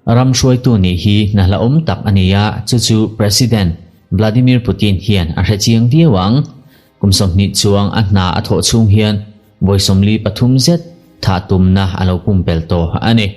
Ram hruaitu nih hi hna hlauhawm tak a ni a, chu chu President Vladimir Putin hian a hre chiang viau ang. Kum 20 chuang a hna a thawh chhung hian vawi 43 zet thah tumna a lo pumpelh tawh a ni.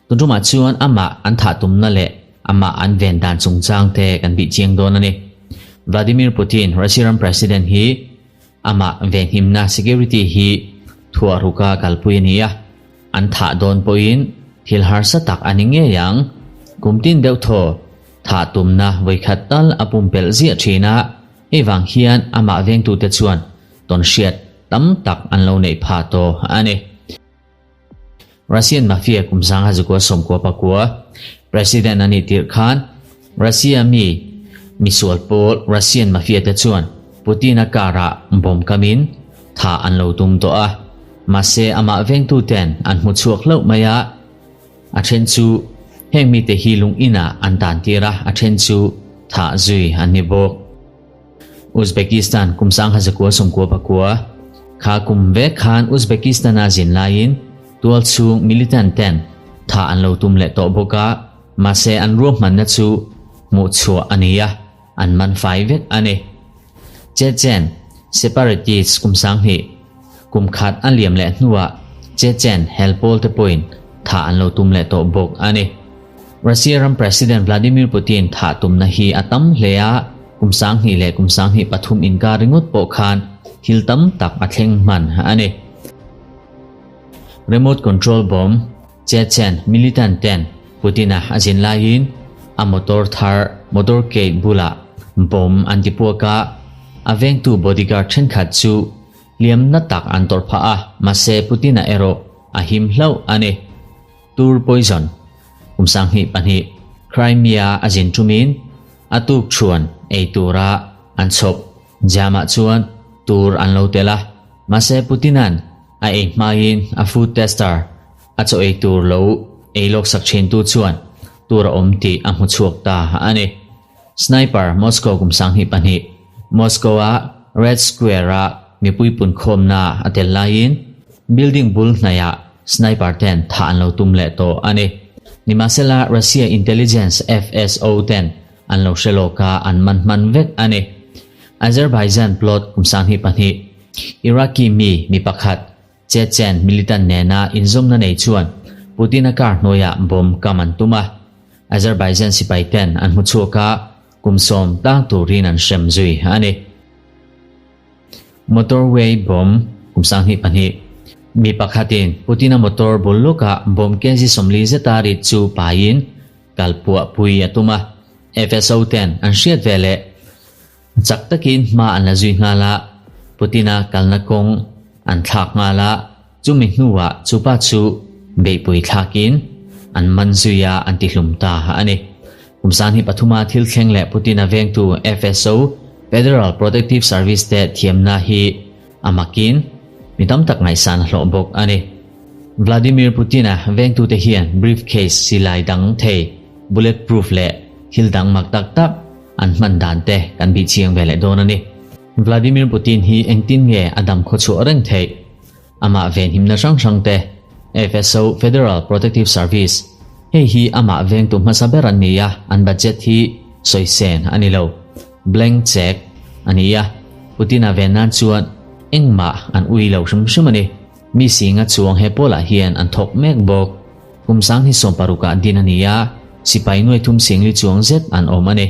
Tun tumah chuan amah an thah tumna leh amah an ven dan chungchang te kan bih chiang dawn a ni. Vladimir Putin, Russia ram President hi amah venhimna security hi thuah ruka kalpui a ni a. An thah dawn pawhin thil harsa tak a ni ngei ang. Kum tin deuh thaw thah tumna vawikhat tal a pumpelh ziah thin a, hei vang hian amah vengtute chuan tawnhriat tam tak an lo neih phah tawh a ni. Russian Mafia kum 1994 President a nih tirh khan Russia mi misual pawl Russian Mafia te chuan Putin-a car-ah bawm kamin thah an lo tum tawh a, mahse amah vengtu ten an hmu chhuak hlauh mai a, a then chu heng mite hi lung inah an tan tir a, a then chu thah zui an ni bawk. Uzbekistan kum 1999 kha kum vek khan Uzbekistan-a zin laiin tual chhung militant ten thah an lo tum leh tawh bawk a, mahse an ruahmanna chu hmuh chhuah a ni a. An man fai vek a ni. Chechen separatists kum 2000 kum khat an liam leh hnuah Chechen hel pawl te pawhin thah an lo tum leh tawh bawk a ni. Russia ram President Vladimir Putin thah tumna hi a tam hle a, kum 2000 leh kum 2003 inkar ringawt pawh khan thil tam tak a thleng hman a ni. Remote control bomb Chechen militant ten Putin-a a zin laiin a motor thar motorcade bulah bomb an ti puak a, a vengtu bodyguard thenkhat chu hliam na tak an tawrh phah a, mahse Putin-a erawh a him hlauh a ni. Tur poison kum 22 Crimea a zin tumin a tuk thuan ei tura an chhawp jamah chuan tur an lo tel a, mahse Putin-a'n a ei hmain a food tester A chaw ei tur lo ei lawk sak thintu chuan tur a awm tih a hmu chhuak ta a ni. Sniper Moscow kum 22 Moscow-a Red Square-a mipui punkhawmna a tel laiin building bul hnaihah sniper ten thah an lo tum leh tawh a ni. Nimahsela Russia intelligence FSO ten an lo hre lawk a, an man hman vek a ni. Azerbaijan plot kum 22 Iraqi mi mi pakhat Chechen militant nena inzawmna nei chuan Putin-a car hnuaiah bomb kam an tum a, Azerbaijan sipai ten an hmu chhuak a, kum 10 tang turin an hrem zui a ni. Motorway bomb kum 22 mi pakhatin Putin-a motor bul lawkah bomb kg 40 zeta rit chu paiin kal puah pui a tum a, FSO ten an hriat veleh Chak takin hma an la zui nghal a, Putin-a kalna kawng an thlak nghal a, chumi hnuah chupa chu beihpui thlakin an man zui a an tihlum ta a ni. Kum 23-a thil thleng leh Putin-a vengtu FSO, Federal Protective Service, te thiamna hi a makin mi tam tak ngaihsan a hlawh bawk a ni. Vladimir Putin-a vengtute hian briefcase silai dang thei, bulletproof leh thil dang mak tak tak an hman dan te kan bih chiang ve leh dawn a ni. Vladimir Putin hi engtin nge a dam khaw chhuah reng theih? Amah venhimna hrang hrang te, FSO, Federal Protective Service, hei hi amah vengtu hmasa ber an ni a, an budget hi sawi sen a ni lo, blank check a ni a, Putin-a ven nan chuan engmah an ui lo hrim hrim a ni. Mi singa chuang he pawlah hian an thawk mek bawk. Kum 2016-ah din a ni a, sipai nuai thum singli chuang zet an awm a ni.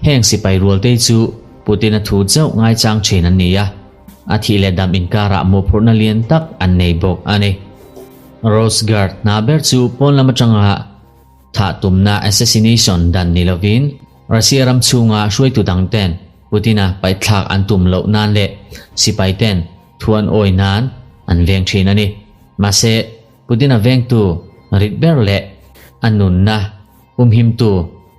Heng sipai rualte chu Putin-a thu chauh ngaichang thin an ni a, a thih leh dam inkarah mawhphurhna lian tak an nei bawk a ni. Rosguard hna ber chu pawn lam atanga thah tumna assassination dan ni lovin Russia ram chhunga hruaitu dangten Putin-a paihthlak an tum loh nan leh sipaiten thu an awi nan an veng thin a ni. Mahse, Putin-a vengtu rit ber leh a nunna pumhimtu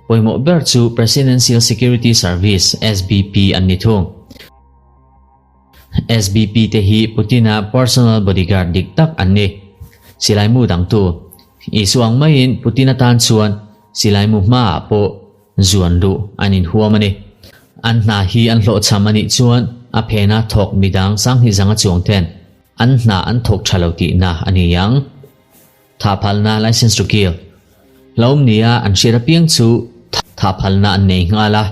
pawimawh ber chu Presidential Security Service, SBP, an ni thung. SBP te hi Putin-a personal bodyguard dik tak an ni. Silaimu dangtu Isua ang maiin Putin-a tan chuan silaimu hmaah pawh zuan luh an inhuam a ni. An hna hi an hlawhchham a nih chuan a phena thawk midang 20 zanga chuang ten an hna an thawk tha lo tihna a ni ang. Thah phalna, License to kill, Hlauhawm nia an hriat apiang chu thah phalna an nei nghal a,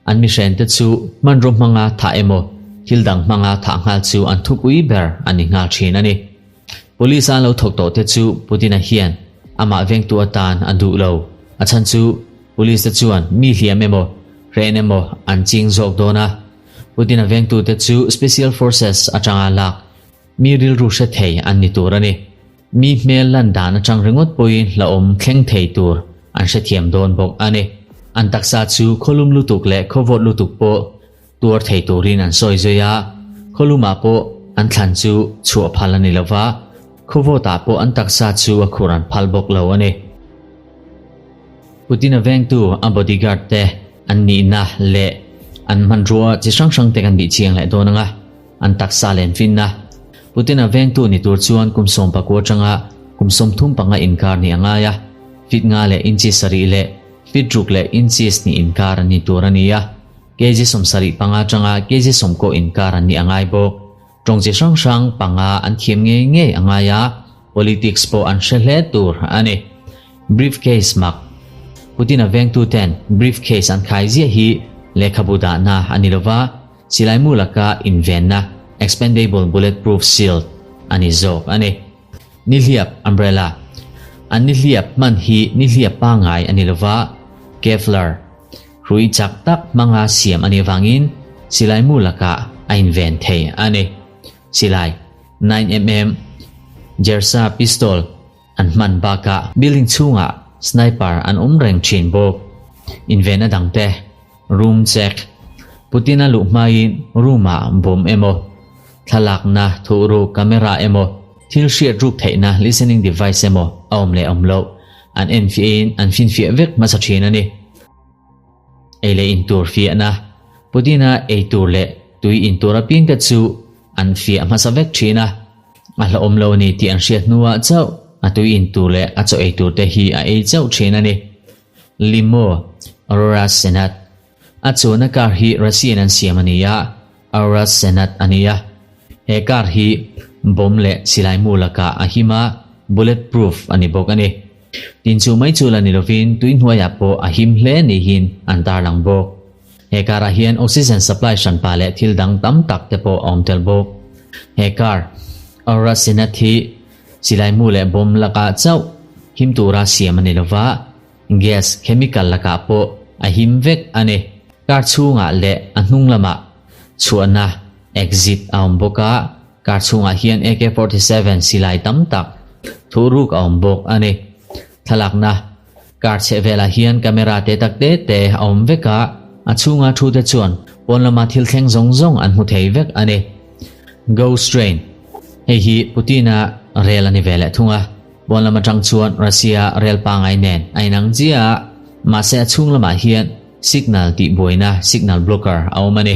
an mihrente chu hmanraw hmanga thah emaw thil dang hmanga thah nghal chu an thupui ber a ni nghal thin a ni. Police a an lo thawk tawh te chu Putin-a hian amah vengtu atan a duh lo. A chhan chu Police te chuan mi hliam emaw hren emaw an ching zawk dawn a, Putin-a vengtute chu Special Forces atanga lak mi rilru hre thei an ni tur a ni. Mi hmel lan dan atang ringawt pawhin hlauhawm thleng thei tur an hrethiam dawn bawk a ni. An taksa chu khawlum lutuk leh khawvawt lutuk pawh tuar thei turin an sawi zui a, khawlumah pawh an thlan chu chhuah phal a ni lo va, khawvawtah pawh an taksa chu a khur an phal bawk lo a ni. Putin-a vengtu a bodyguard te an nihna leh an hmanrua chi hrang hrang te kan bih chiang leh dawn ang a. An taksa len finna. Putin-a vengtu ni tur chuan kum 19 atanga kum 35 inkar nih a ngai a, feet nga leh inches sarih leh feet ruk leh inches hnih inkar an ni tur a ni a, kg 75 atanga kg 90 inkar an nih a ngai bawk. Tawng chi hrang hrang panga an thiam ngei ngei a ngai a, politics pawh an hre hle tur a ni. Briefcase mak. Putin-a vengtuten briefcase an khai ziah hi lehkhabu dahna a ni lova, Silaimu laka invenna, expendable bulletproof shield, a ni zawk a ni. Nihliap, umbrella, An nihliap hman hi nihliap pangngai a ni lova, Kevlar, hrui chak tak hmanga siam a nih avangin silaimu lakah a inven thei a ni. Silai, 9mm, Jersa pistol, An hman bakah building chhungah sniper an awm reng thin bawk. Invenna dangte, room check, Putin-a luh hmain room-ah bomb emaw, thlalakna, thuhruk, camera emaw, thil hriat ruk theihna, listening device, emaw a awm leh awm loh an enfiahin an finfiah vek hmasa thin a ni. Ei leh in tur fiahna, Putin-a ei tur leh tui in tur apiangte chu an fiah hmasa vek thin a. A hlauhawm lo a ni tih an hriat hnuah chauh a tui in tur leh a chaw ei tur te hi a ei chauh thin a ni. Limo, Aurora Senat. A chuanna car hi Russian an siam a ni a, Aurora Senat a ni a. He car hi bomb leh silaimu lakah a him a, bullet proof a ni bawk a ni. Tin chu mai chu la ni lovin tui hnuaiah pawh a him hle niin an tarlang bawk. He car ah hian oxygen supply hranpa leh thil dang tam tak te pawh a awm tel bawk. He car, Aurora Senat hi silaimu leh bomb lakah chauh him tura siam a ni lova, gas, chemical lakah pawh a him vek a ni. Car chhungah leh a hnung lamah chhuahna, exit, a awm bawk a, car chhungah hian AK 47 silai tam tak thuhruk a awm bawk a ni. Thlalakna. Car chheh velah hian camera te tak te te a awm vek a, a chhunga thu te chuan pawn lama thil thleng zawng zawng an hmu thei vek a ni. Ghost Train, Hei hi Putin-a rel a ni ve leh thung a, pawn lam atang chuan Russia rel pangai nen a inang chiah a, mahse a chhung lamah hian signal tih buaina, signal blocker, a awm a ni.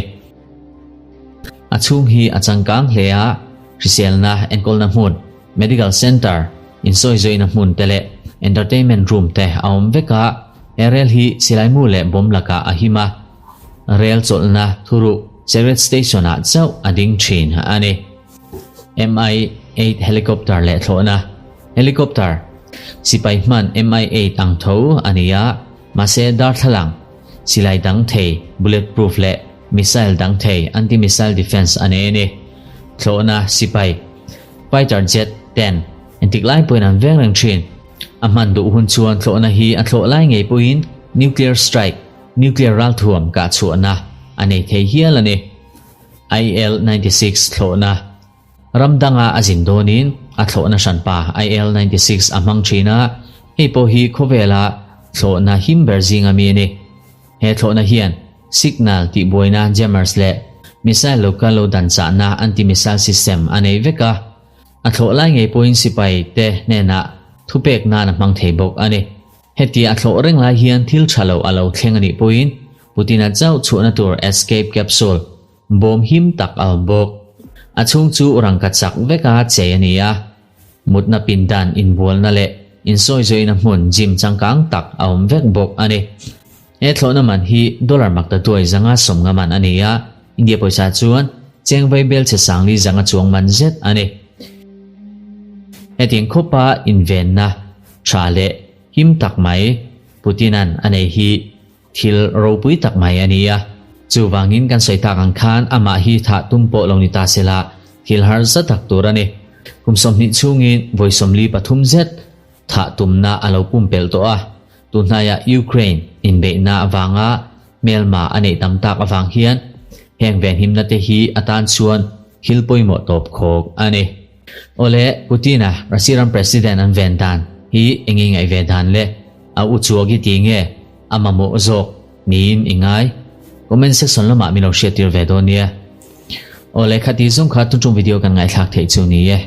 A chhung hi a changkang hle a, hriselna enkawlna hmun, Medical Centre, insawizawiina hmun te leh entertainment room te a awm vek a, he rel hi silaimu leh bomb lakah a him a, rel chawlhna thuruk Seret Station ah chauh a ding thin a ni. Mi-8 helicopter leh thlawhna, Helicopter, sipai hman Mi-8 ang tho a ni a, mahse darthlalang, silai dang thei, bullet proof leh missile dang thei, anti-missile defence, a nei a ni. Thlawhna, sipai. Fighter jet ten engtik lai pawhin an veng reng thin. A hman duh hun chuan thlawhna hi a thlawh lai ngei pawhin nuclear strike, nuclear ralthuam kah chhuahna, a nei thei hial a ni. IL 96 thlawhna ram danga a zin dawnin a thlawhna hranpa IL 96 a hmang thin a, hei pawh hi khawvela thlawhna him ber zinga mi a ni. He thlawhna hian signal tihbuaina jammers leh missile lo kal lo dan chahna anti-missile system a nei vek a, a thlawh lai ngei pawhin sipai te hnenah thupek nan a hmang thei bawk a ni. Hetia a thlawh reng lai hian thil tha lo a lo thleng a nih pawhin Putin-a chauh chhuahna tur escape capsule bawm him tak a awm bawk. A chhung chu rangka chak veka chei a ni a. Mutna pindan inbualna leh insawizawiina hmun gym changkang tak a awm vek bawk a ni. He thlawhna man hi dollar makta tuai 150 man a ni a, India pawisa chuan cheng vai bel che sangli zanga chuang man zet a ni. Hetiang khawpa invenna. tha leh him tak mai Putin-a'n a nei hi thil ropui tak mai a ni a. Chuvangin kan sawi tak ang khan amah hi thah tum pawh lo ni ta sela thil harsa tak tur a ni. Kum 20 chhungin vawi 43 zet thah tumna a lo pumpelh tawh a. Tunhnaiah Ukraine inbeihna avanga hmelma a neih tam tak avang hian heng venhimna te hi atan chuan thil pawimawh tawp khawk a ni. Awle, Putin-a Russia ram President an ven dan hi eng i ngaih ve dan le? A u chuak i ti nge a mamawh zawk niin i ngai? Comment section lamah min lo hriattir ve dawn nia. Awle, khati zawng kha tuntum video kan ngaihthlak theih chu ni e.